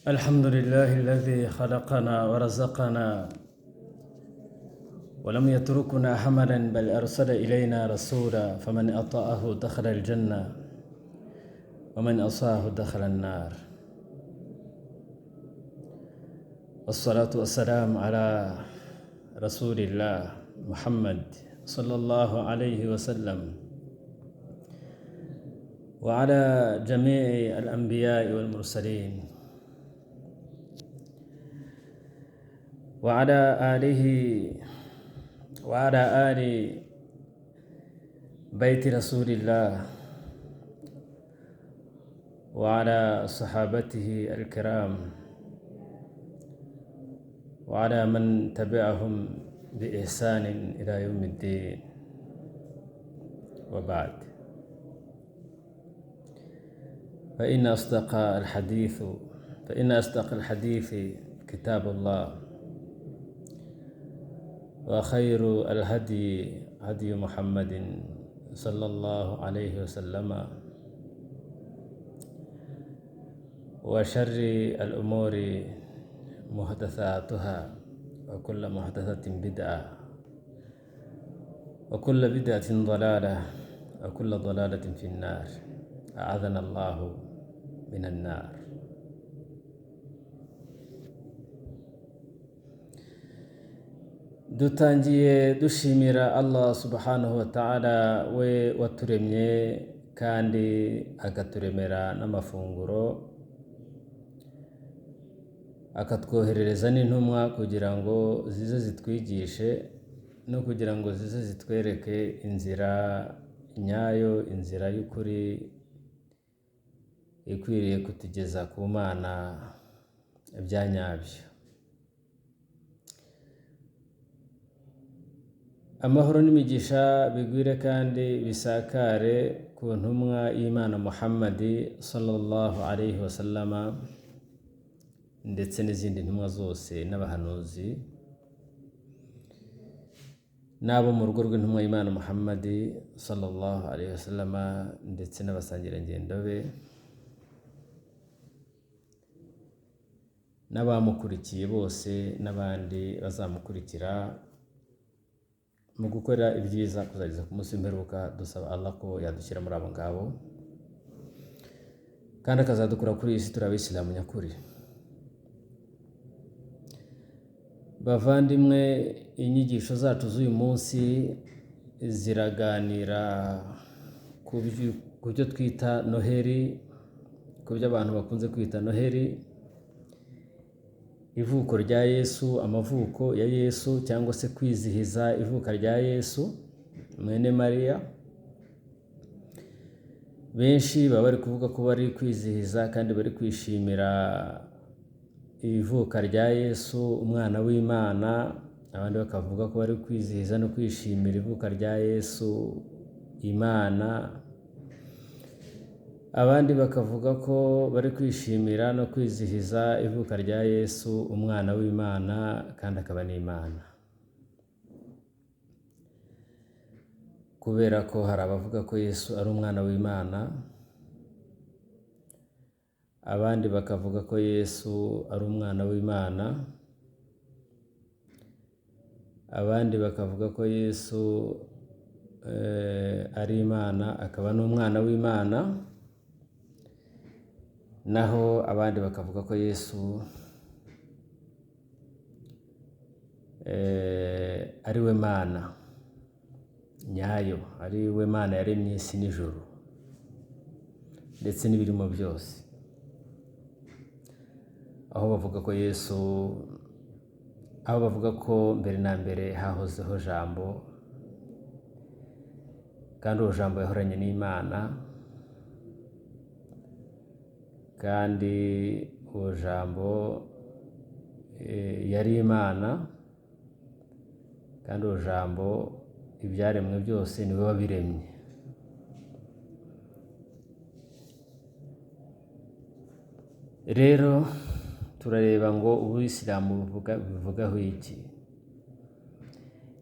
الحمد لله الذي خلقنا ورزقنا ولم يتركنا حملا بل أرسل إلينا رسولا فمن أطاعه دخل الجنة ومن أصاه دخل النار. والصلاة والسلام على رسول الله محمد صلى الله عليه وسلم وعلى جميع الأنبياء والمرسلين وعلى آله وعلى آل بيت رسول الله وعلى صحابته الكرام وعلى من تبعهم بإحسان إلى يوم الدين، وبعد. فإن أصدق الحديث كتاب الله، وخير الهدي هدي محمد صلى الله عليه وسلم، وشر الأمور محدثاتها، وكل محدثة بدعة، وكل بدعة ضلالة، وكل ضلالة في النار، أعاذنا الله من النار. Dutangiye dushimira Allah subhanahu wa ta'ala, we waturemye kandi akaturemera n'amafunguro, akatwoherereza n'intumwa kugira ngo zize zitwigishe no kugira ngo zize zitwereke inzira nyayo, inzira y'ukuri ikwiriye kutugeza ku Mana bya nyabyo. Amahoro n'imigisha bigwire kandi bisakare ku ntumwa y'Imana Muhammadi sallallahu alayhi wasallama, ndetse n'izindi ntumwa zose n'abahanuzi n'abo mu rugo rw'intumwa y'Imana Muhammadi sallallahu alayhi wasallama, ndetse n'abasangirangendo be n'abamukurikiye bose n'abandi bazamukurikira mu gukora ibyiza kuzageza ku munsi w'imperuka. Dusaba Allah ko yadushyira muri abo ngabo kandi akazadukura kuri iyi si turi abayisilamu nyakuri. Bavandimwe, inyigisho zacu z'uyu munsi ziraganira ku byo twita Noheri, ku byo abantu bakunze kwita Noheri, ivuko rya Yesu, amavuko ya Yesu, cyangwa se kwizihiza ivuka rya Yesu mwene Mariya. Benshi baba bari kuvuga ko bari kwizihiza kandi bari kwishimira ivuka rya Yesu umwana w'Imana, abandi bakavuga ko bari kwizihiza no kwishimira ivuka rya Yesu Imana, abandi bakavuga ko bari kwishimira no kwizihiza ivuka rya Yesu umwana w'Imana kandi akaba n'Imana. Kubera ko hari abavuga ko Yesu ari umwana w'Imana, abandi bakavuga ko Yesu ari umwana w'Imana, abandi bakavuga ko Yesu ari Imana akaba n'umwana w'Imana, naho abandi bakavuga ko Yesu ari we Mana nyayo, ari we Mana yaremye isi n'ijuru ndetse n'ibirimo byose. Aho bavuga ko Yesu, aho bavuga ko mbere na mbere hahozeho Jambo, kandi uwo Jambo yahoranye n'Imana, kandi uwo Jambo yari Imana, kandi uwo Jambo ibyaremwe byose niwe wabiremye. Rero turareba ngo ubuyisilamu buvugaho iki,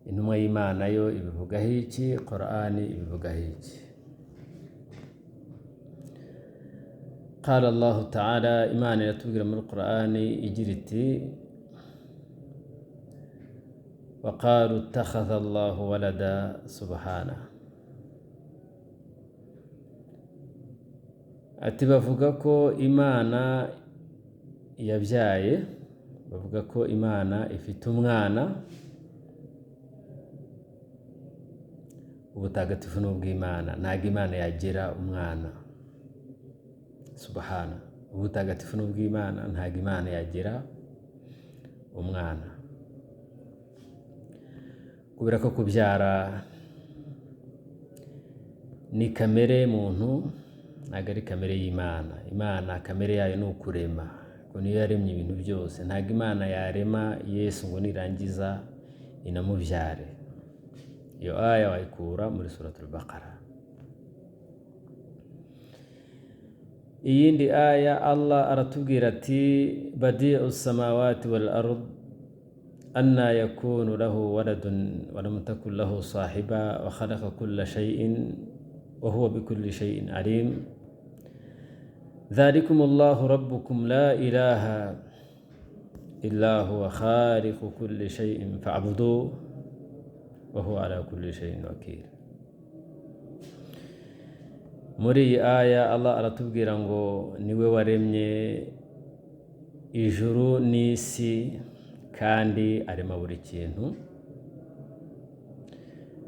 intumwa y'Imana yo ibivugaho iki, Qur'ani ibivugaho iki. Qala Allahu ta'ala, Imana iratubwira muri Qur'ani igira iti: waqalu ittakhadha Allahu walada subhana. Ati bavuga ko Imana yabyaye, bavuga ko Imana ifite umwana. Ubutagatifu ni ubw'Imana, ntabwo Imana yagira umwana. Subhana, ubutagatifu ni ubw'Imana, ntabwo Imana yagira umwana. Kubera ko kubyara ni kamere muntu, ntabwo ari kamere y'Imana. Imana kamere yayo ni ukurema, ngo niyo yaremye ibintu byose. Ntabwo Imana yarema Yesu ngo nirangiza inamubyare. Iyo aya wayikura muri Suratul Baqara. Iyindi aya Allah aratubwira ati: badi'u samawati wal ard anna yakunu lahu waladun wa lam takun lahu sahiba wa khalaqa kulla shay'in wa huwa bikulli shay'in alim dhalikum Allahu rabbukum la ilaha illa huwa khaliqu kulli shay'in fa'buduhu wa huwa ala kulli shay'in wakil. Muri iyi aya Allah aratubwira ngo niwe waremye ijuru n'isi, kandi arema buri kintu,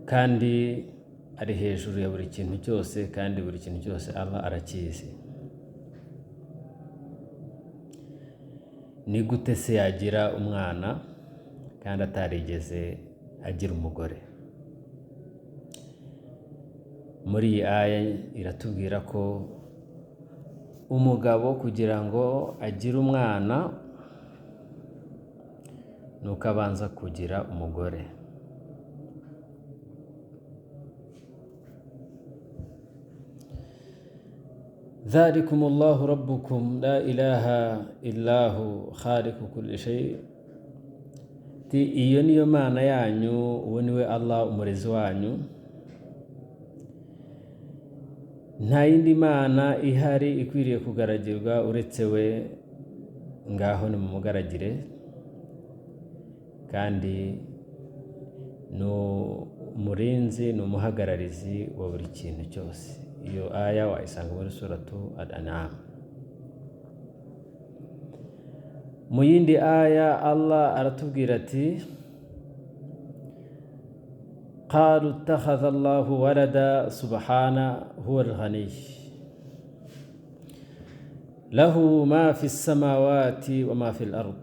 kandi ari hejuru ya buri kintu cyose, kandi buri kintu cyose Allah arakizi. Ni gute se yagira umwana kandi atarigeze agira umugore? Muri iyi aya iratubwira ko umugabo kugira ngo agire umwana nuko abanza kugira umugore. Dhalikum Allahu rabbukum la ilaha illa hu khaliqu kulli shay. Iyo niyo Mana yanyu, uwo niwe Allah umurezi wanyu. Nta yindi mana ihari ikwiriye kugaragirwa uretse we, ngaho nimumugaragire. Kandi ni umurinzi, ni umuhagararizi wa buri kintu cyose. Iyo aya wayisanga muri Suratu Al-An'am. Mu yindi aya Allah aratubwira ati: qalu ittakhadha Allahu walada subhana huwa al-ghani lahu ma fi as-samawati wa ma fi al-ard.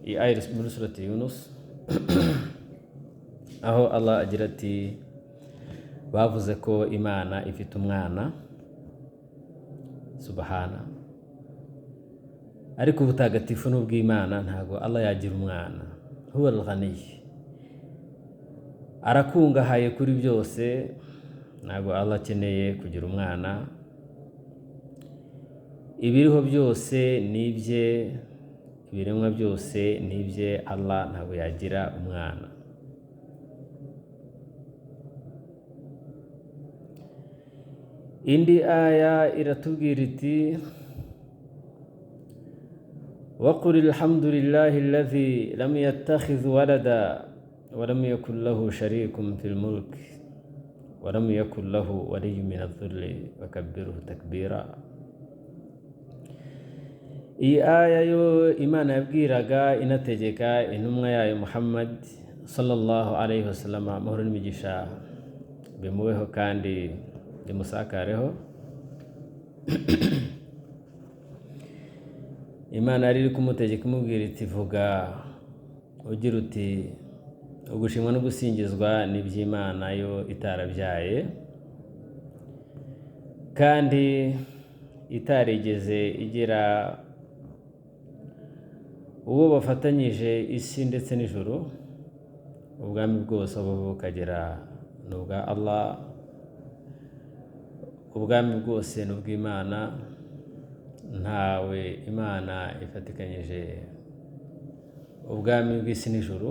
Iyi aya iri muri Surati Yunus, aho Allah agira ati bavuze ko Imana ifite umwana, subhana, ariko ubutagatifu n'ubw'Imana, ntabwo Allah yagira umwana. Huwa al-ghani, arakungahaye kuri byose, ntabwo Allah akeneye kugira umwana. Ibiriho byose ni ibye, ibiremwa byose ni ibye, Allah ntabwo yagira umwana. Indi aya iratubwira iti: waqul alhamdulillahi alladhi lam yattakhidh walada wa lam yakun lahu sharikun fil mulk wa lam yakun lahu waliyyun min adh-dhulli wa kabbirhu takbira. Iyi aya yo Imana yabwiraga inategeka intumwa yayo Muhammad sallallahu alayhi wasallam, amahoro n'imigisha bimubeho kandi bimusakareho. Imana yari iri kumutegeka imubwira iti: vuga ugira uti ugushimwa no gusingizwa ni iby'Imana yo itarabyaye kandi itarigeze igira uwo bafatanyije isi ndetse n'ijuru, ubwami bwose aho bukagera ni ubwa Allah, ubwami bwose ni ubw'Imana, ntawe Imana ifatikanyije ubwami bw'isi n'ijuru,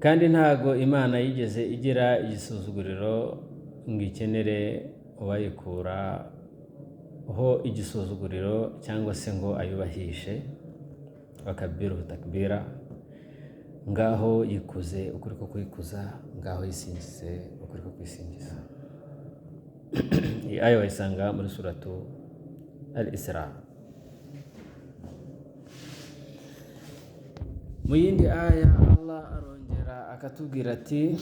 kandi ntago Imana yigeze igira igisuzuguriro ngo ikenere uwayikura ho igisuzuguriro cyangwa se ngo ayubahishe. Wakabiruhu takbira, ngaho yikuze ukuri ko kwikuza, ngaho yisingize ukuri ko kwisingiza. Iyi aya wayisanga muri suratu Al-Isra. Mu yindi aya Allah arongera akatubwira ati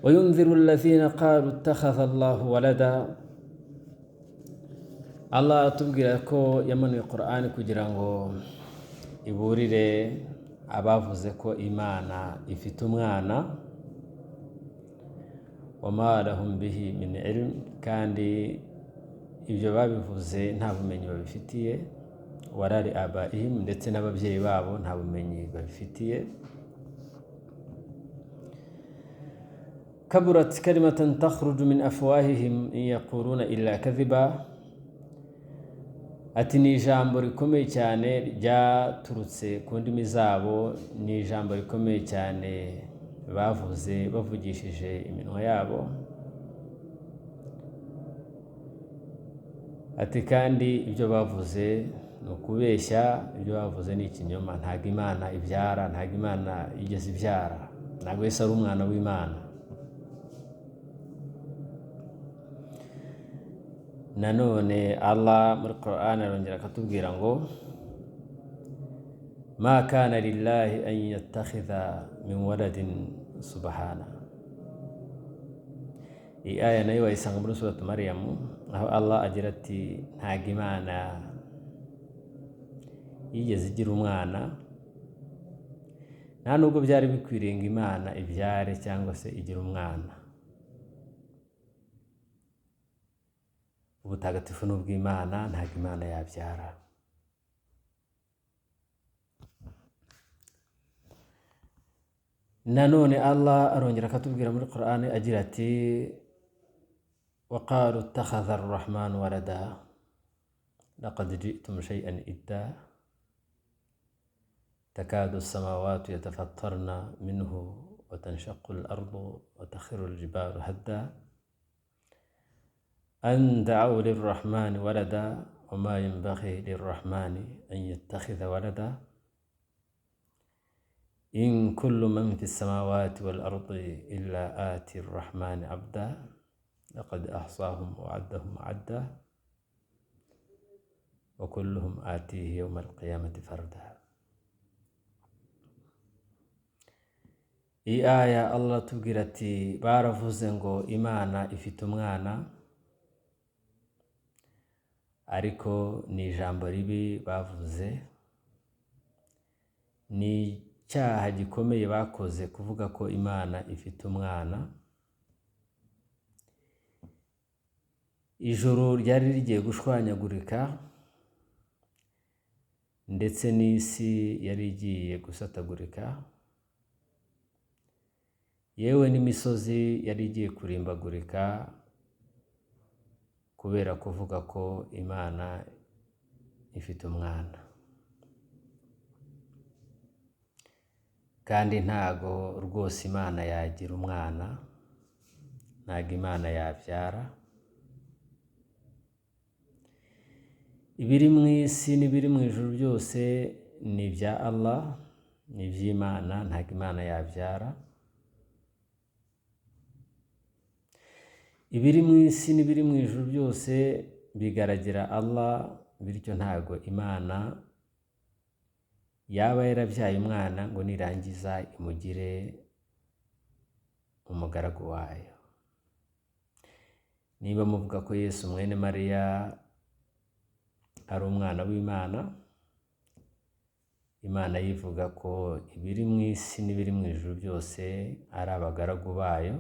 wayunziru alladhina qalu ittakhadha Allahu walada. Allah atubwira ko yamanuye Qur'an kugira ngo iburire abavuze ko Imana ifite umwana, wama lahum bihi min ilm, kandi ibyo babivuze nta bumenyi babifitiye, warari abaihim, ndetse n'ababyeyi babo nta bumenyi babifitiye. Kaburat kalimatan takhruju min afwahihim in yaquluna illa kadhiba. Ati ni ijambo rikomeye cyane ryaturutse ku ndimi zabo, ni ijambo rikomeye cyane bavuze bavugishije iminwa yabo. Ati kandi ibyo bavuze ni ukubeshya, ibyo bavuze ni ikinyoma, ntabwo Imana ibyara, ntabwo Imana igeze ibyara, ntabwo Yesu ari umwana w'Imana. Nanone Allah muri Qur'an arongera akatubwira ngo ma kana lillahi an yattakhidha min waladin subhana. Iyi aya nayo wayisanga muri suratu Mariyamu, aho Allah agira ati ntabwo Imana yigeze igira umwana, nta nubwo byari bikwiriye ngo Imana ibyare cyangwa se igira umwana. Ubutagatifu ni ubw'Imana, ntabwo Imana yabyara. Nanone Allah arongera akatubwira muri Qur'an agira ati waqalu ittakhadha ar-rahmanu walada laqad ji'tum shay'an idda takadu as-samawati yatafattarna minhu wa tanshaqqu al-ardu wa takhiru al-jibalu hadda an da'u lir-rahmani walada wa ma yanbaghi lir-rahmani an yattakhidha walada in kullu man fi as-samawati wal-ardi illa ati ar-rahmani 'abda laqad ahsahum wa 'addahum 'adda wa kulluhum atihi yawma al-qiyamati farda. Iyi aya Allah atubwira ati baravuze ngo Imana ifite umwana, ariko ni ijambo ribi bavuze, ni icyaha gikomeye bakoze kuvuga ko Imana ifite umwana. Ijuru ryari rigiye gushwanyagurika ndetse n'isi yari igiye gusatagurika, yewe n'imisozi yari igiye kurimbagurika kubera kuvuga ko Imana ifite umwana. Kandi ntago rwose Imana yagira umwana, ntago Imana yabyara. Ibiri mu isi n'ibiri mu ijuru byose ni ibya Allah, ni iby'Imana, ntago Imana yabyara. Ibiri mu isi n'ibiri mu ijuru byose bigaragira Allah, bityo ntago Imana yaba yarabyaye umwana ngo nirangiza imugire umugaragu wayo. Niba muvuga ko Yesu mwene Mariya ari umwana w'Imana, Imana yivuga ko ibiri mu isi n'ibiri mu ijuru byose ari abagaragu bayo.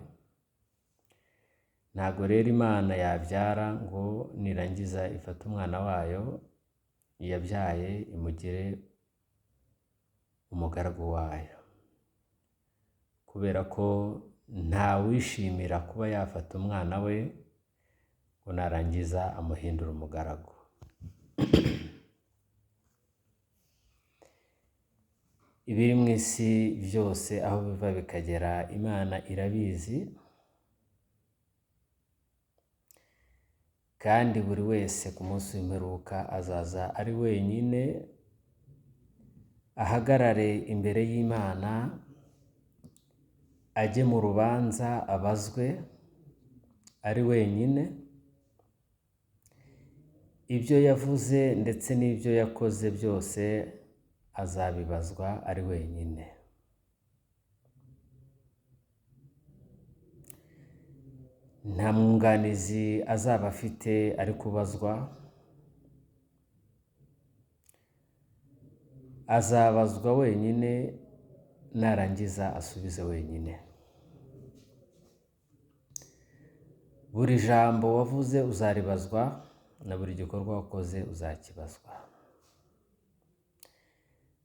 Ntago rero Imana yabyara ngo nirangiza ifate umwana wayo yabyaye imugire umugaragu wayo, kubera ko ntawishimira kuba yafata umwana we ngo narangiza amuhindura umugaragu. Ibiri mu isi byose aho biva bikagera Imana irabizi, Kandi buri wese ku munsi w'imperuka azaza ari wenyine, ahagarare imbere y'Imana, ajye mu rubanza abazwe ari wenyine, ibyo yavuze ndetse n'ibyo yakoze byose azabibazwa ari wenyine. Nta mwunganizi azaba afite ari kubazwa, azabazwa wenyine, narangiza asubize wenyine. Buri jambo wavuze uzaribazwa, na buri gikorwa wakoze uzakibazwa.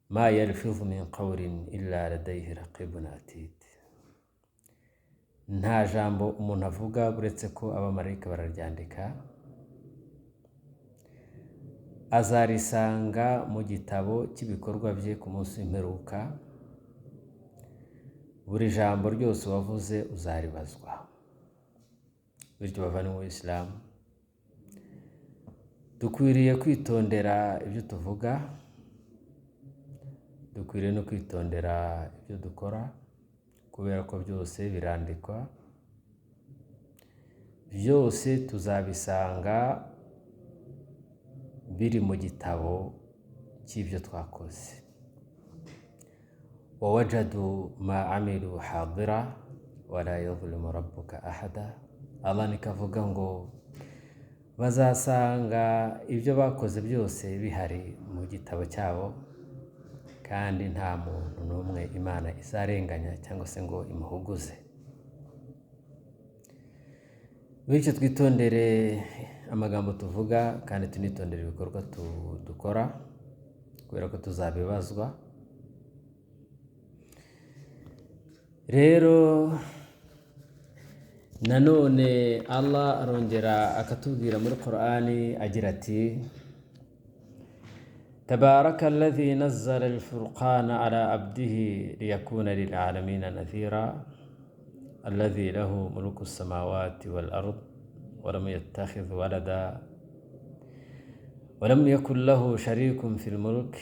Ma yalfizu min qawlin illa ladayhi raqibun atid. Nta jambo umuntu avuga uretse ko abamarayika bararyandika, azarisanga mu gitabo cy'ibikorwa bye ku munsi w'imperuka. Buri jambo ryose wavuze uzaribazwa. Bityo bavandimwe b'Isilamu, dukwiriye kwitondera ibyo tuvuga, dukwiriye no kwitondera ibyo dukora, kubera ko byose birandikwa, byose tuzabisanga biri mu gitabo cy'ibyo twakoze. Wawajadu ma amilu hadira wala yadhlimu rabbuka ahada. Allah nikavuga ngo bazasanga ibyo bakoze byose bihari mu gitabo cyabo, kandi nta muntu n'umwe Imana izarenganya cyangwa se ngo imuhuguze. Bityo twitondere amagambo tuvuga, kandi tunitondere ibikorwa dukora, kubera ko tuzabibazwa. Rero nanone Allah arongera akatubwira muri Qur'ani agira ati: tabaraka alladhi nazzala al-furqana ala abdihi liyakuna lil'alamina nadhira alladhi lahu mulku as-samawati wal ard wa lam yattakhidh walada wa lam yakun lahu sharikun fil mulk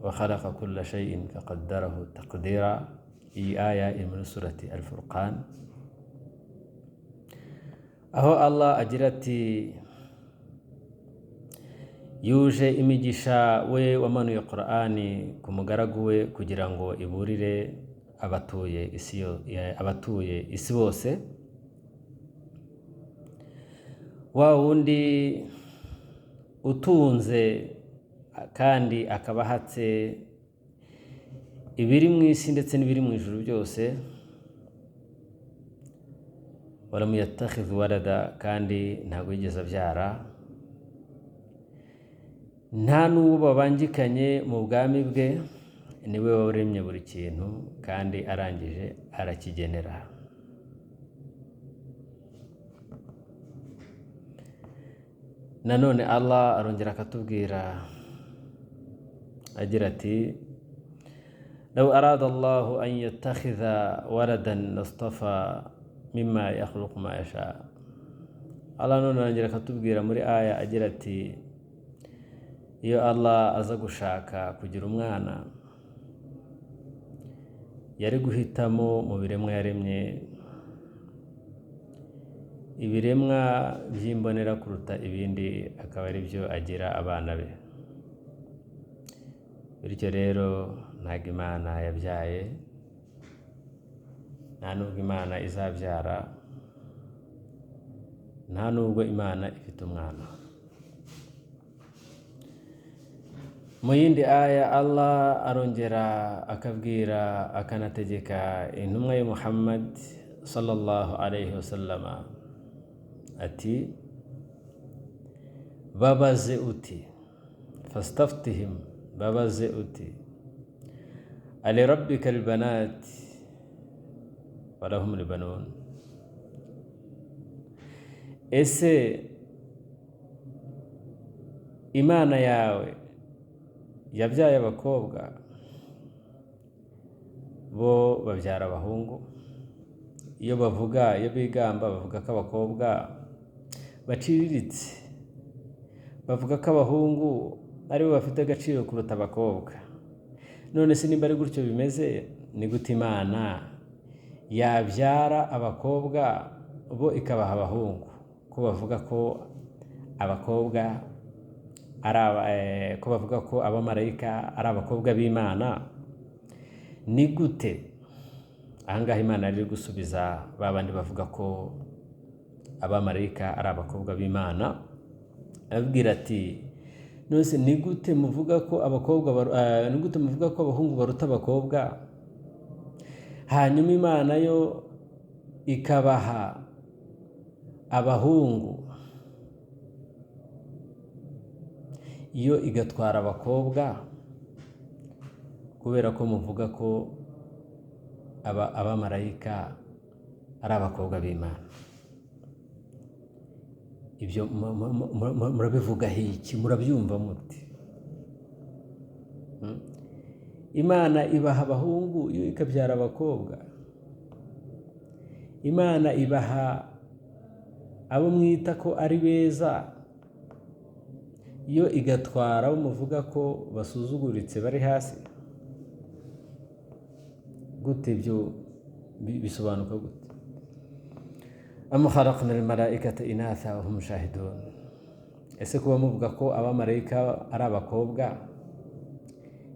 wa khalaqa kulla shay'in faqaddarahu taqdira. Iyi aya iri muri surati Al-Furqan, aho Allah agira ati: yuje imigisha we wamanuye Qur'ani ku mugaragu we kugira ngo iburire abatuye isi bose, wa wundi utunze kandi akaba ahatse ibiri mu isi ndetse n'ibiri mu ijuru byose, walam yattakhidh walada, kandi ntabwo yigeze abyara, nta n'uwo babangikanye mu bwami bwe, niwe waremye buri kintu kandi arangije arakigenera. Nanone Allah arongera akatubwira agira ati: law arada Allahu an yattakhidha waladan lastafa mimma yakhluqu ma yasha. Allah none arongera akatubwira muri aya agira ati: iyo Allah aza gushaka kugira umwana, yari guhitamo mu biremwa yaremye ibiremwa by'imbonera kuruta ibindi, akaba ari byo agira abana be. Bityo rero ntabwo Imana yabyaye, nta nubwo Imana izabyara, nta nubwo Imana ifite umwana. Mu yindi aya Allah arongera akabwira akanategeka intumwa ya Muhammad sallallahu alayhi wasallama ati: babaze uti, fastaftihim, babaze uti, ali rabbika albanat walahum albanun. Ese Imana yawe yabyaye abakobwa, bo babyara abahungu? Iyo bavuga, iyo bigamba bavuga ko abakobwa baciriritse, Bavuga ko abahungu aribo bafite agaciro kuruta abakobwa. None se nimba ari gutyo bimeze, ni gute Imana yabyara abakobwa bo ikabaha abahungu? Ko bavuga ko abakobwa ari, ko bavuga ko abamarayika ari abakobwa b'Imana, ni gute ahangaha Imana iri gusubiza ba bandi bavuga ko abamarayika ari abakobwa b'Imana? Ababwira ati none ni gute muvuga ko abakobwa, ni gute muvuga ko abahungu baruta abakobwa, hanyuma Imana yo ikabaha abahungu, iyo igatwara abakobwa, kubera ko muvuga ko abamarayika ari abakobwa b'Imana? Ibyo murabivuga iki? Murabyumva muti? Imana ibaha abahungu, iyo ikabyara abakobwa. Imana ibaha abo mwita ko ari beza, iyo igatwara abo muvuga ko basuzuguritse bari hasi. Gute ibyo bisobanuka gute? Am khalaqna al-malaikata inatha wa hum shahidun. Ese kuba muvuga ko abamarayika ari abakobwa,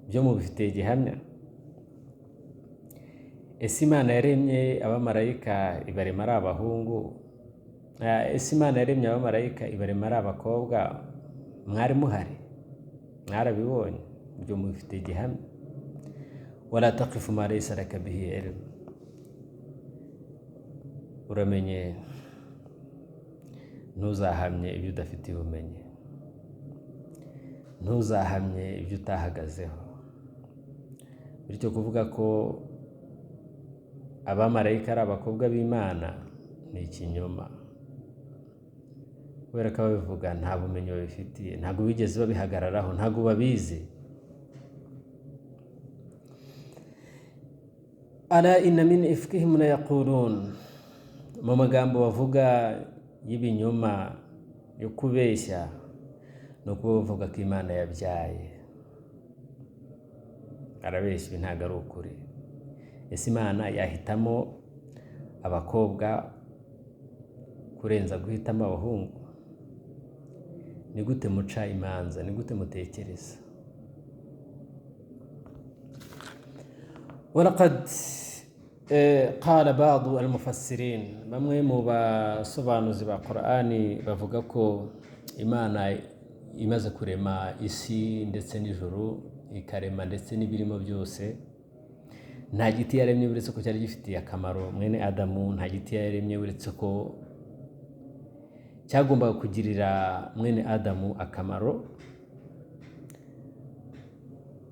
byo mubifitiye gihamya? Ese Imana yaremye abamarayika ibarema ari abahungu? Ese Imana yaremye abamarayika ibarema ari abakobwa? Mwari muhari, mwarabibonye, ibyo mubifitiye gihamya? Wala taqifu ma laysa laka bihi ilm. Uramenye ntuzahamye ibyo udafitiye ubumenyi, ntuzahamye ibyo utahagazeho. Bityo kuvuga ko abamarayika ari abakobwa b'Imana ni ikinyoma, kubera ko ababivuga nta bumenyi babifitiye, ntabwo bigeze babihagararaho, ntabwo babizi. Ala inna min ifkihim la yaqulun. Mu magambo bavuga y'ibinyoma yo kubeshya ni uko bavuga ko Imana yabyaye. Arabeshya, ibi ntabwo ari ukuri. Ese Imana yahitamo abakobwa kurenza guhitamo abahungu? Ni gute muca imanza? Ni gute mutekereza? Walaqad qala ba'du al-mufassirin, bamwe mu basobanuzi ba Qur'ani bavuga ko Imana imaze kurema isi ndetse n'ijuru, ikarema ndetse n'ibirimo byose, nta giti yaremye uretse ko cyari gifitiye akamaro mwene Adamu, nta giti yaremye uretse ko cyagombaga kugirira mwene Adamu akamaro.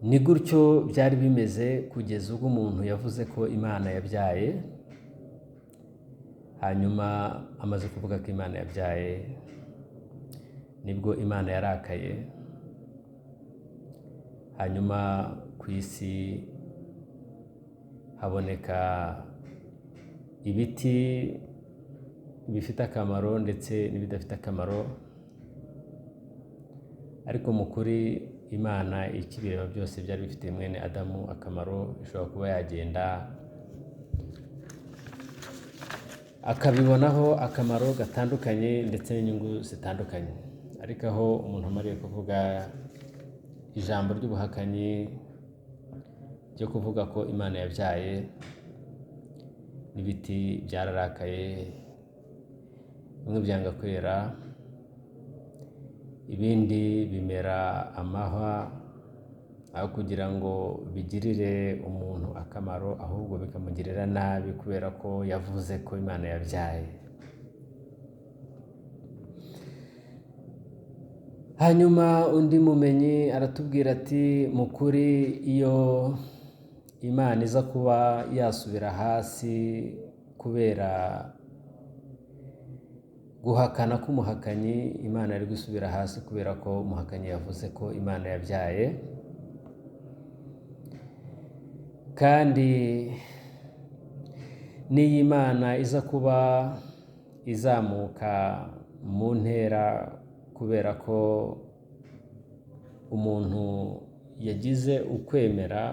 Ni gutyo byari bimeze kugeza ubwo umuntu yavuze ko Imana yabyaye. Hanyuma amaze kuvuga ko Imana yabyaye, nibwo Imana yarakaye. Hanyuma ku isi haboneka ibiti bifite akamaro ndetse n'ibidafite akamaro, ariko mu kuri Imana ikibireba byose byari bifitiye mwene Adamu akamaro. Ishobora kuba yagenda akabibonaho akamaro gatandukanye ndetse n'inyungu zitandukanye. Ariko aho umuntu amariye kuvuga ijambo ry'ubuhakanyi ryo kuvuga ko Imana yabyaye, n'ibiti byararakaye, bimwe byanga kwera, ibindi bimera amahwa, aho kugira ngo bigirire umuntu akamaro ahubwo bikamugirira nabi kubera ko yavuze ko Imana yabyaye. Hanyuma undi mumenyi aratubwira ati mu kuri iyo Imana iza kuba yasubira hasi kubera guhakana k'umuhakanyi, Imana yari gusubira hasi kubera ko umuhakanyi yavuze ko Imana yabyaye. Kandi n'iyi Imana iza kuba izamuka mu ntera kubera ko Umuntu yagize ukwemera,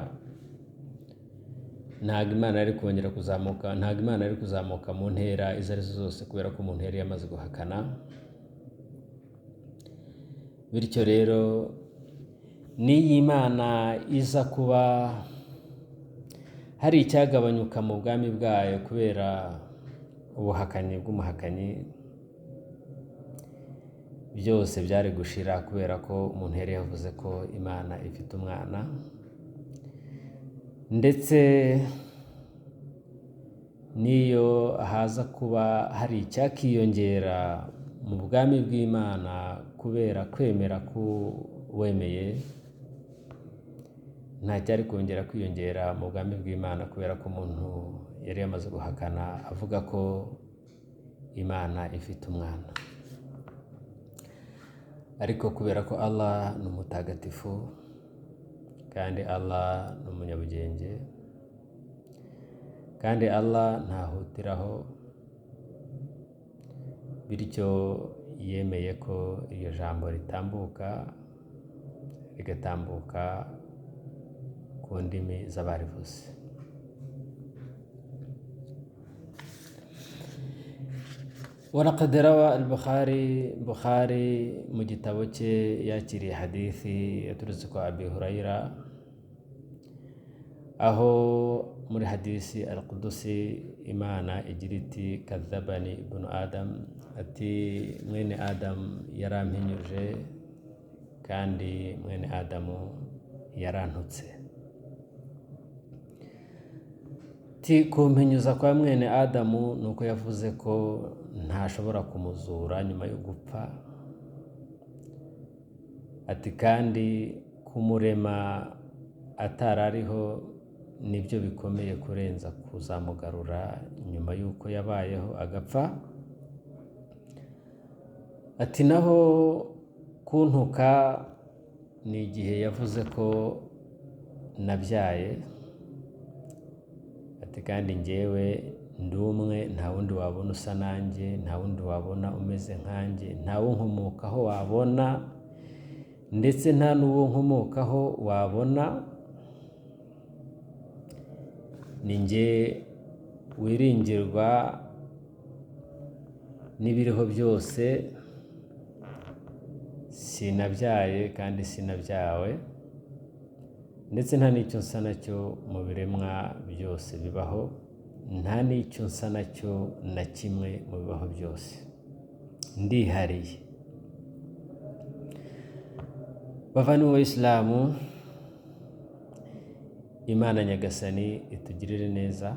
ntabwo Imana yari kongera kuzamuka, ntabwo Imana yari kuzamuka mu ntera izo arizo zose, kubera ko umuntu yari yamaze guhakana. Bityo rero n'iyi Imana iza kuba hari icyagabanyuka mu bwami bwayo kubera ubuhakanyi bw'umuhakanyi, byose byari gushira, kubera ko umuntu yari yavuze ko Imana ifite umwana. Ndetse n'iyo haza kuba hari icyakiyongera mu bwami bw'Imana kubera kwemera k'uwemeye, nta cyari kongera kwiyongera mu bwami bw'Imana, kubera ko umuntu yari yamaze guhakana avuga ko Imana ifite umwana. Ariko kubera ko Allah ni umutagatifu kandi Allah ni umunyabugenge kandi Allah ntahutiraho, bityo yemeye ko iryo jambo ritambuka, rigatambuka ku ndimi z'abarivuze. Walaqad rawa al-Bukhari, Bukhari mu gitabo cye yakiriye hadithi yaturutse kwa Abi Hurayra, aho muri hadisi al-Qudusi Imana igira iti: kadhabani ibnu Adam, ati mwene Adam yarampinyuje kandi mwene Adamu yarantutse. Ati kumpinyuza kwa mwene Adamu ni uko yavuze ko ntashobora kumuzura nyuma yo gupfa, ati kandi kumurema atarariho nibyo bikomeye kurenza kuzamugarura nyuma y'uko yabayeho agapfa. Ati naho kuntuka ni igihe yavuze ko nabyaye, ati kandi njyewe ndi umwe, nta wundi wabona usa nanjye, nta wundi wabona umeze nkanjye, nta wo nkomokaho wabona, ndetse nta n'uwo nkomokaho wabona, ni njye wiringirwa n'ibiriho byose, sinabyaye kandi sinabyawe, ndetse nta n'icyo nsa nacyo mu biremwa byose bibaho, nta n'icyo nsa nacyo na kimwe mu bibaho byose, ndihariye. Bavandimwe b'Abayisilamu, Imana Nyagasani itugirire neza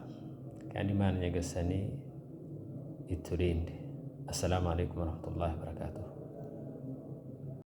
kandi Imana Nyagasani iturinde. Assalamu alaikum warahmatullahi wabarakatuh.